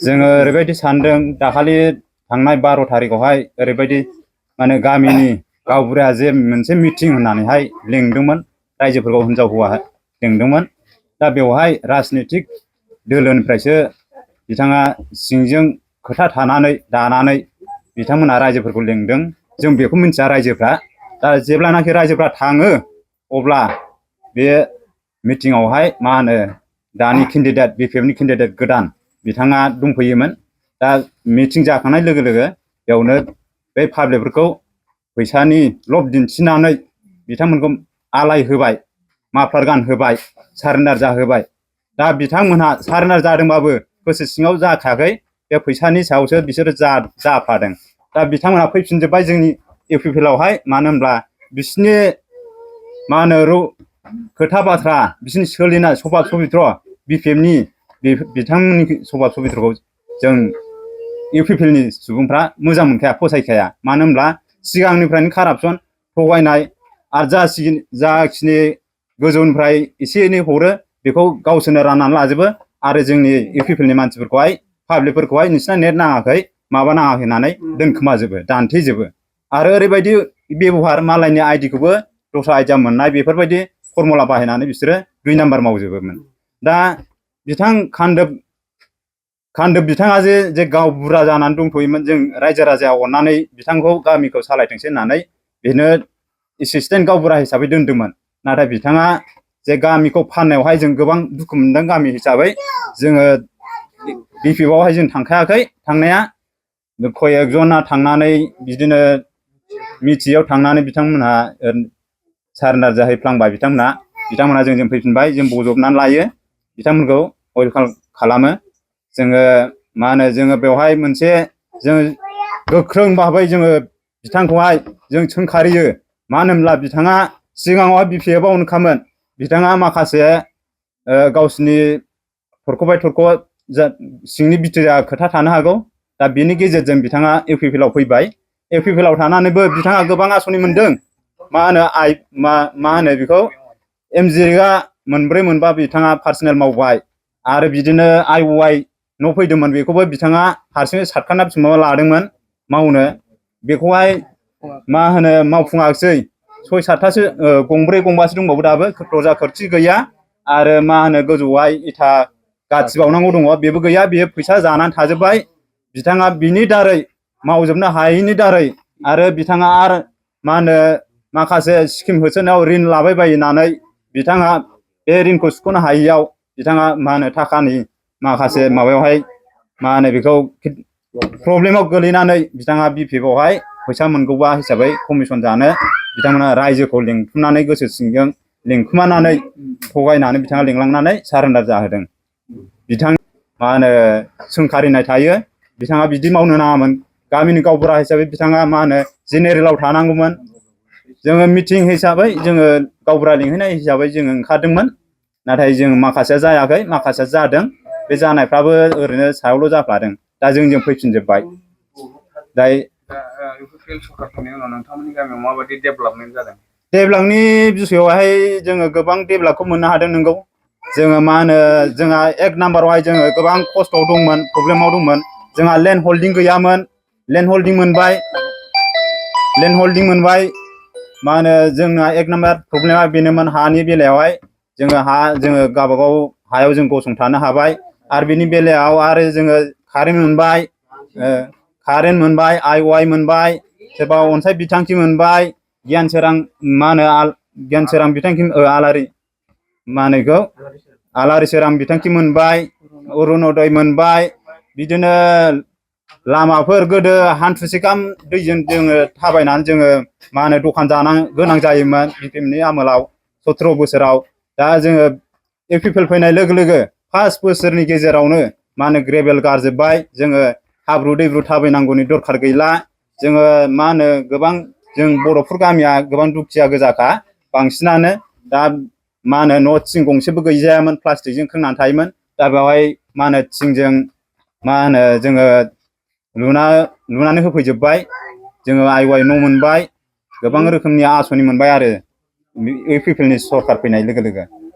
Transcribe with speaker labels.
Speaker 1: जोङो ओरैबायदि सानदों दाखालि थांनाय 12 थारिखआवहाय ओरैबायदि माने गामिनि गावबुराया जे मोनसे मिटिं होननानैहाय लिंदोंमोन रायजोफोरखौ हिनजाव हौवा लिंदोंमोन। दा बेवहाय राजनितिक दोलोनिफ्रायसो बिथाङा सिंजों खोथा थानानै दानानै बिथांमोना रायजोफोरखौ लिंदों। जों बेखौ मिथिया रायजोफ्रा। दा जेब्लानाखि रायजोफ्रा थाङो अब्ला बे मिटिंआवहाय मा होनो दानि केन्डिडेट बिपिएफनि केन्डिडेट गोदान बिथाङा दंफैयोमोन। दा मिटिं जाखांनाय लोगो लोगो बेयावनो बे पाब्लिकफोरखौ फैसानि लब दिन्थिनानै बिथांमोनखौ आलाय होबाय, माफ्लार गानहोबाय, सारेन्डार जाहोबाय। दा बिथांमोनहा सारेन्डार जादोंबाबो गोसो सिङाव जाखायाखै, बे फैसानि सायावसो बिसोरो जाफादों। दा बिथांमोनहा फैफिनजोब्बाय जोंनि इउपिपिएलआवहाय। मानो होनब्ला बिसिनि मा होनो खोथा बाथ्रा, बिसिनि सोलिनाय सभाब सबित्र बिपिएफनि बिथांमोननि सभाब सबित्रखौ जों इउपिपिएलनि सुबुंफ्रा मोजां मोनखाया, फसायखाया। मानो होनब्ला सिगांनिफ्रायनो कारापसन, थगायनाय आरो जाखिनि गोजौनिफ्राय एसे एनै हरो बेखौ गावसोरनो राननानै लाजोबो आरो जोंनि इउपिपिएलनि मानसिफोरखौहाय पाब्लिकफोरखौहाय नोंसिना नेट नाङाखै माबा नाङाखै होननानै दोनखोमाजोबो, दानथेजोबो। आरो ओरैबायदि बेबहार, मालायनि आइडिखौबो दस्रा आइडिया मोननाय बेफोरबायदि फर्मुला बाहायनानै बिसोरो 2 नाम्बार मावजोबोमोन। दा बिथां खान्दोब बिथाङा जे गावबुरा जानानै दंथ'योमोन, जों रायजो राजाया अननानै बिथांखौ गामिखौ सालायथोंसै होननानै बेनो एसिस्टेन्ट गावबुरा हिसाबै दोनदोंमोन। नाथाय बिथाङा जे गामिखौ फाननायावहाय जों गोबां दुखु मोनदों। गामि हिसाबै जोङो बिपिएफआवहाय जों थांखायाखै थांनाया, कयेकजना थांनानै बिदिनो मिथियाव थांनानै बिथांमोनहा सारेन्डार जाहैफ्लांबाय। बिथांमोनहा जोंजों फैफिनबाय, जों बजबनानै लायो, बिथांमोनखौ वेलकाम खालामो। जोङो मा होनो जोङो बेवहाय मोनसे जों गोख्रों भाबै जोङो बिथांखौहाय जों सोंखारियो। मानो होनब्ला बिथाङा सिगाङावहाय बिपिएफआवनोखामोन। बिथाङा माखासे गावसिनि थरख'बाय थरख' सिंनि बिथोरा खोथा थानो हागौ। दा बेनि गेजेरजों बिथाङा इउपिपिएलआव फैबाय। इउपिपिएलआव थानानैबो बिथाङा गोबां आसनि मोनदों। मा होनो बेखौ एमजिरेगा 4 मोनबा बिथाङा पार्सनेल मावबाय। आरो बिदिनो आइअआइ न' फैदोंमोन, बेखौबो बिथाङा हारसिङै सारखाना माबा लादोंमोन मावनो, बेखौहाय मा होनो मावफुङाखिसै। 6-7थासो 2-3 दंबावो दाबो, दरजा खोरखि गैया। आरो मा होनो गोजौहाय इथा गाथिबावनांगौ दङ, बेबो गैया। बेयो फैसा जानानै थाजोब्बाय। बिथाङा बिनि दारै मावजोबनो हायैनि दारै आरो बिथाङा आरो मा होनो माखासे स्किम होसोनायाव रिन लाबाय बायनानै बिथाङा बे रिनखौ सुख'नो हायैयाव बिथाङा मा होनो थाखानि माखासे माबायावहाय मा होनो बेखौ प्रब्लेमाव गोलैनानै बिथाङा बिपिएफआवहाय फैसा मोनगौबा हिसाबै कमिसन जानो बिथांमोना रायजोखौ लिंथुमनानै गोसो सिंजों लिंखुमानानै थगायनानै बिथाङा लिंलांनानै सारेन्डार जाहोदों। बिथां मा होनो सोंखारिनाय थायो, बिथाङा बिदि मावनो नाङामोन। गामिनि गावबुरा हिसाबै बिथाङा मा होनो जेनेरेलाव थानांगौमोन। जोङो मिटिं हिसाबै जोङो गावबुरा लिंहैनाय हिसाबै जोङो ओंखारदोंमोन। नाथाय जों माखासेया जायाखै, माखासेया जादों। बे जानायफ्राबो ओरैनो सायावल' जाफ्लादों। दा जोंजों फैफिनजोब्बाय। दा इउपिपिएल सरकार फैनायनि उनाव नोंथांमोननि गामियाव माबायदि डेभेलपमेन्ट जादों? डेभेलपनि बिसयआवहाय जोङो गोबां डेभेलपखौ मोननो हादों। नोंगौ जोङो मा होनो जोंहा 1 नाम्बारावहाय जोङो गोबां खस्थ'आव दंमोन, प्रब्लेमाव दंमोन। जोंहा लेन्ड हल्डिं गैयामोन। लेन्ड हल्डिं मोनबाय। मा होनो जोंना 1 नाम्बार प्रब्लेमा बेनोमोन, हानि बेलायावहाय जोङो गावबागाव हायाव जों गसंथानो हाबाय। आरो बेनि बेलायाव आरो जोङो कारेन्ट मोनबाय, आइअआइ मोनबाय, सोरबा अनसाइ बिथांखि मोनबाय, गियान सोरां मा होनो गियान सोरां बिथांखि आलारि मा होनो बेखौ आलारि सोरां बिथांखि मोनबाय, अरुनदय मोनबाय। बिदिनो लामाफोर गोदो हान्थुसे गाहाम दैजों जोङो थाबायनानै जोङो मा होनो दखान जानो गोनां जायोमोन बिपिएफनि आमोलाव 17 बोसोराव। दा जोङो इउपिपिएल फैनाय लोगो लोगो 5 बोसोरनि गेजेरावनो मा होनो ग्रेभेल गारजोब्बाय। जोङो हाब्रु दैब्रु थाबायनांगौनि दरखार गैला। जोङो मा होनो गोबां जों बर'फोर गामिया गोबां दुखिया गोजाखा बांसिनानो। दा मा होनो न' थिं गंसेबो गैजायामोन, प्लास्टिकजों खोंनानै थायोमोन। दा बेवहाय मा होनो थिंजों मा होनो जोङो लुनानै होफैजोब्बाय। जोङो आइअआइ न' मोनबाय, गोबां रोखोमनि आसनि मोनबाय आरो इउपिपिएलनि सरकार फैनाय लोगो लोगो।